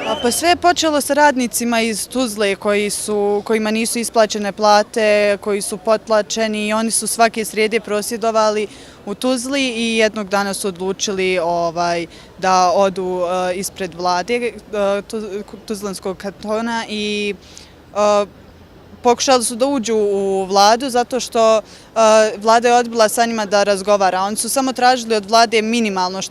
Pa sve je počelo sa radnicima iz Tuzle kojima nisu isplaćene plate, koji su potplaćeni i oni su svake srijede prosvjedovali u Tuzli i jednog dana su odlučili da odu ispred vlade Tuzlanskog kantona i pokušali su da uđu u vladu zato što vlada je odbila sa njima da razgovara. Oni su samo tražili od vlade minimalno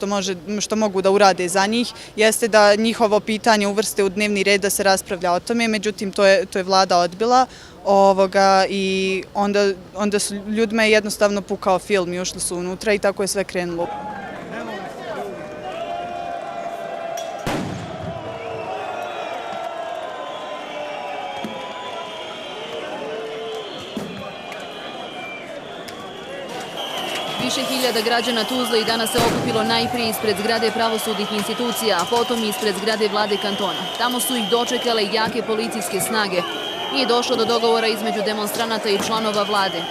što mogu da urade za njih, jeste da njihovo pitanje uvrste u dnevni red da se raspravlja o tome, međutim to je vlada odbila i onda su ljudima je jednostavno pukao film i ušli su unutra i tako je sve krenulo. Više hiljada građana Tuzle i danas se okupilo najprije ispred zgrade pravosudnih institucija, a potom ispred zgrade vlade kantona. Tamo su ih dočekale jake policijske snage. Nije došlo do dogovora između demonstranata i članova vlade.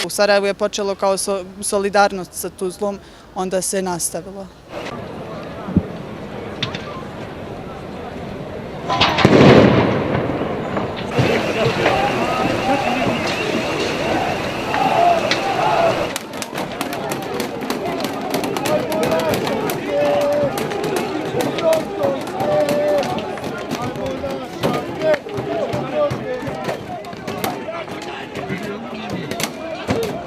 U Sarajevu je počelo kao solidarnost sa Tuzlom, onda se nastavilo.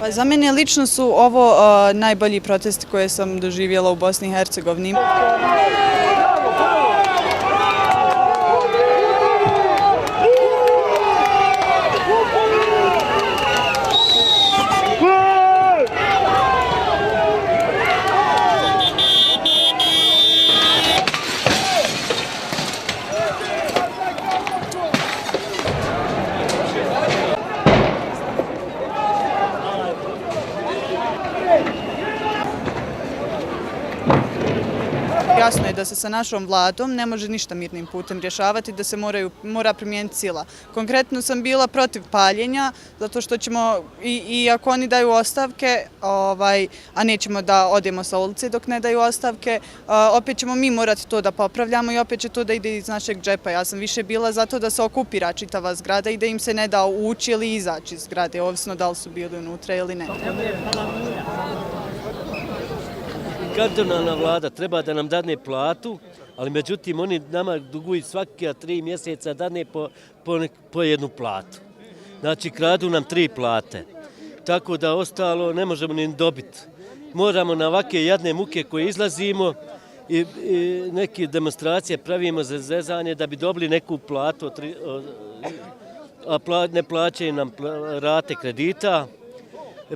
Za mene lično su ovo najbolji protesti koje sam doživjela u Bosni i Hercegovini. Jasno je da se sa našom vladom ne može ništa mirnim putem rješavati, da se mora primijeniti sila. Konkretno sam bila protiv paljenja, zato što ćemo, i ako oni daju ostavke, a nećemo da odemo sa ulice dok ne daju ostavke, opet ćemo mi morati to da popravljamo i opet će to da ide iz našeg džepa. Ja sam više bila zato da se okupira čitava zgrada i da im se ne da ući ili izaći iz zgrade, ovisno da li su bili unutra ili ne. Kantonalna vlada treba da nam dadne platu, ali međutim oni nama duguju svake 3 mjeseca dadne po jednu platu. Znači kradu nam 3 plate, tako da ostalo ne možemo ni dobiti. Moramo na ovake jadne muke koje izlazimo i neke demonstracije pravimo za zezanje da bi dobili neku platu, a ne plaćaju nam rate kredita.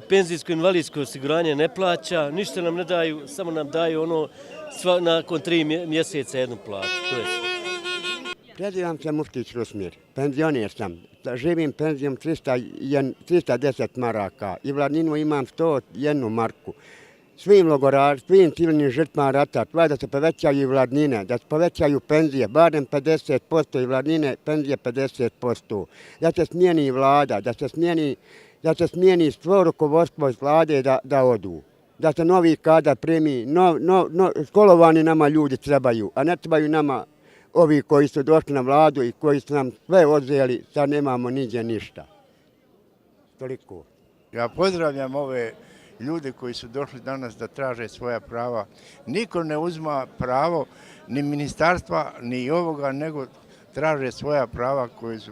Penzijsko invalidsko osiguranje ne plaća, ništa nam ne daju, samo nam daju nakon 3 mjeseca jednu platu. Prezivam se Muftić Rusmir, penzioner sam, živim penzijom 310 maraka i vladninu imam 101 marku. Svim logorašima, svim civilnim žrtvama rata, treba da se povećaju i vladnine, da se povećaju penzije, barem 50% i vladnine, penzije 50%. Da se smijeni i vlada, da se smijeni svo rukovodstvo iz vlade da odu. Da se novi kadar primi, školovani nama ljudi trebaju, a ne trebaju nama ovi koji su došli na vladu i koji su nam sve oduzeli, sad nemamo niđe ništa. Toliko. Ja pozdravljam ove ljude koji su došli danas da traže svoja prava. Niko ne uzma pravo ni ministarstva, ni ovoga, nego traže svoja prava koje su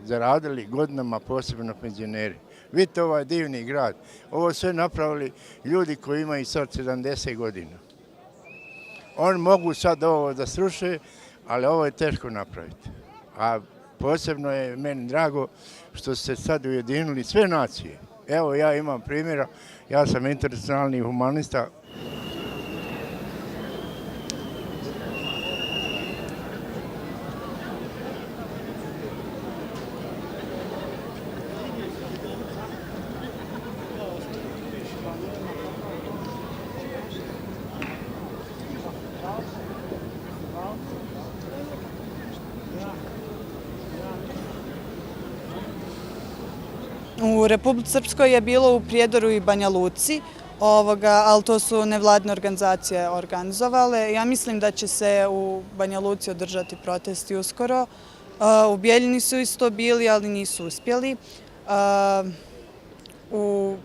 zaradili godinama, posebno penzioneri. Vidite ovaj divni grad. Ovo sve napravili ljudi koji imaju sad 70 godina. Oni mogu sad ovo da sruše, ali ovo je teško napraviti. A posebno je meni drago što su se sad ujedinili sve nacije. Evo, ja imam primjera, ja sam internacionalni humanista. U Republici Srpskoj je bilo u Prijedoru i Banja Luci, ali to su nevladine organizacije organizovale. Ja mislim da će se u Banja Luci održati protesti uskoro. U Bijeljini su isto bili, ali nisu uspjeli. U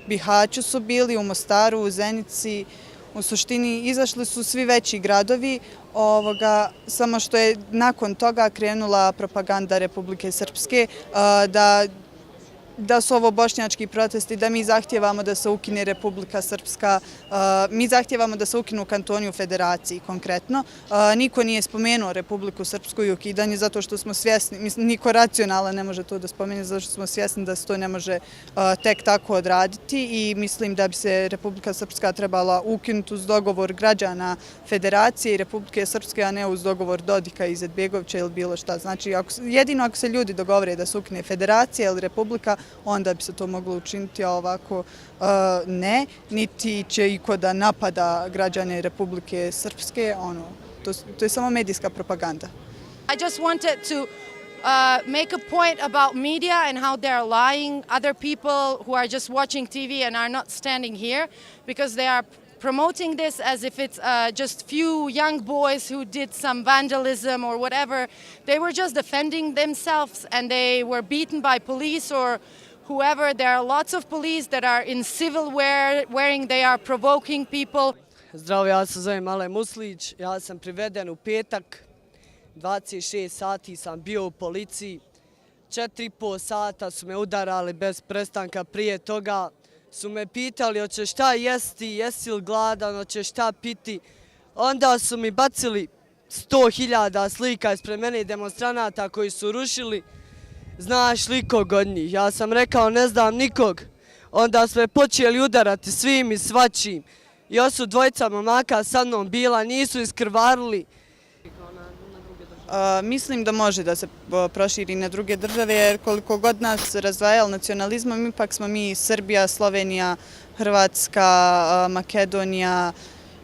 Bihaću su bili, u Mostaru, u Zenici. U suštini izašli su svi veći gradovi, samo što je nakon toga krenula propaganda Republike Srpske da su ovo bošnjački protesti, da mi zahtijevamo da se ukine Republika Srpska, mi zahtijevamo da se ukinu kantoni u federaciji konkretno. Niko nije spomenuo Republiku Srpsku i ukidanje zato što smo svjesni, niko racionalan ne može to da spomene zato što smo svjesni da se to ne može tek tako odraditi i mislim da bi se Republika Srpska trebala ukinuti uz dogovor građana federacije i Republike Srpske, a ne uz dogovor Dodika i Izetbegovića ili bilo šta. Znači, jedino ako se ljudi dogovore da se ukine federacija ili Republika, onda bi se to moglo učiniti, a ovako ne, niti će iko da napada građane Republike Srpske, to je samo medijska propaganda. I just wanted to make a point about media and how they're lying other people who are just watching TV and are not standing here because they are promoting this as if it's just few young boys who did some vandalism or whatever. They were just defending themselves and they were beaten by police or whoever. There are lots of police that are in civil wearing, they are provoking people. Zdravo, ja se zovem Ale Muslić, ja sam priveden u petak, 26 sati sam bio u policiji, 4,5 sata su me udarali bez prestanka, prije toga su me pitali hoćeš šta jesti, jesi li gladan, hoćeš šta piti. Onda su mi bacili 100.000 slika ispred mene demonstranata koji su rušili. Znaš li kog od njih? Ja sam rekao ne znam nikog. Onda su me počeli udarati svim i svačim. Još su dvojica momaka sa mnom bila, nisu iskrvarili. Mislim da može da se proširi na druge države, jer koliko god nas razdvajali nacionalizmom, ipak smo mi Srbija, Slovenija, Hrvatska, Makedonija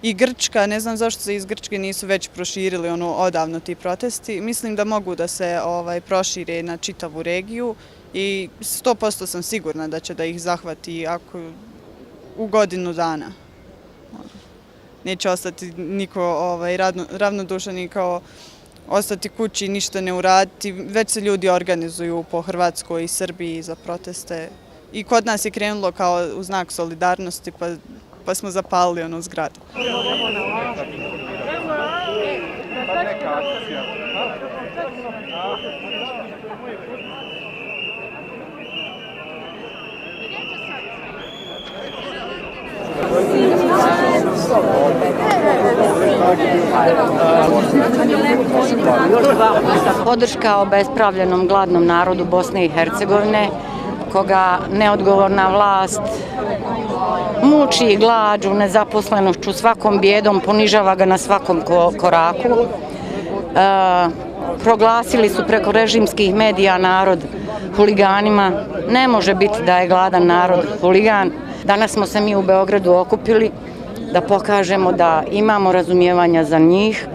i Grčka. Ne znam zašto se iz Grčke nisu već proširili odavno ti protesti. Mislim da mogu da se prošire na čitavu regiju i 100% sam sigurna da će da ih zahvati u godinu dana. Neće ostati niko ravnodušan i kao ostati kući i ništa ne uraditi. Već se ljudi organizuju po Hrvatskoj i Srbiji za proteste. I kod nas je krenulo kao u znak solidarnosti, pa smo zapalili zgradu. Podrška obespravljenom gladnom narodu Bosne i Hercegovine, koga neodgovorna vlast muči glađu, nezaposlenošću, svakom bijedom, ponižava ga na svakom koraku. Proglasili su preko režimskih medija narod huliganima. Ne može biti da je gladan narod huligan. Danas smo se mi u Beogradu okupili da pokažemo da imamo razumijevanja za njih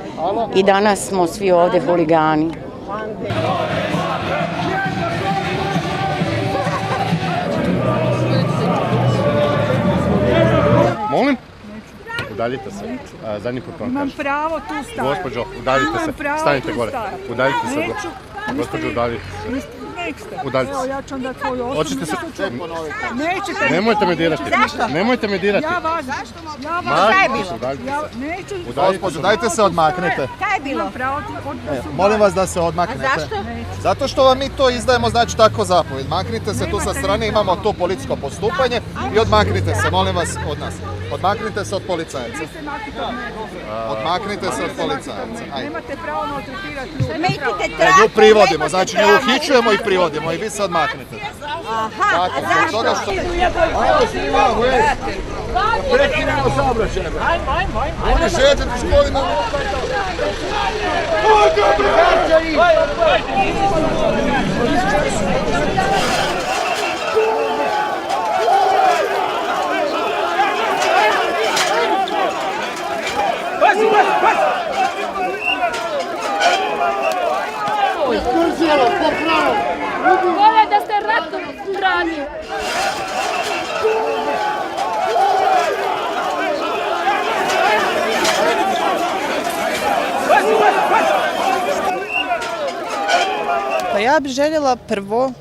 i danas smo svi ovdje huligani. Molim? Udaljite se. Zadnji put vam kažem. Imam pravo tu stajati. Gospođo, udaljite se. Stanite gore. Udaljite se. Gospođo, udaljite se. Udaljite se. Evo, ja ću onda tvoju osobu. Hoćete se... Nećete. Nemojte me dirati. Zašto? Nemojte me dirati. Ja vas... Neću. Gospođo, dajte se odmaknete. Kaj je bilo? Molim vas da se odmaknete. A zašto? Zato što vam mi to izdajemo, znači tako zapovjed. Maknite se tu sa strane, imamo to policijsko postupanje i odmaknite se, molim vas, od nas. Odmaknite se od policajca. Odmaknite se od policajca. Ajde. Nemate pravo maltretirati ljude. Nju privodimo, znači nju uhićujemo i privodimo i vi se odmaknite. Aha, a zašto? Ajde svi vam, prekinemo saobraćaj. Oni žete s kolinom. Vole da ste ratom radili. Pa ja bih željela prvo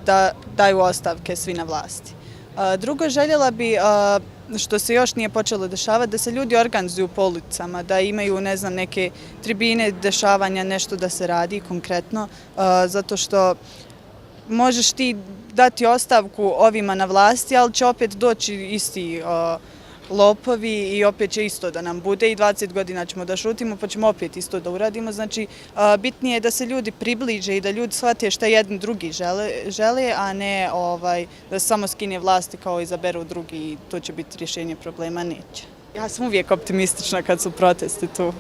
da daju ostavke svi na vlasti. Drugo, željela bi, što se još nije počelo dešavati, da se ljudi organizuju po ulicama, da imaju, ne znam, neke tribine dešavanja, nešto da se radi konkretno, zato što možeš ti dati ostavku ovima na vlasti, ali će opet doći isti lopovi i opet će isto da nam bude i 20 godina ćemo da šutimo pa ćemo opet isto da uradimo. Znači, bitnije je da se ljudi približe i da ljudi shvate šta jedni drugi žele, a ne da se samo skine vlasti kao izaberu drugi i to će biti rješenje problema. Neće. Ja sam uvijek optimistična kad su protesti tu.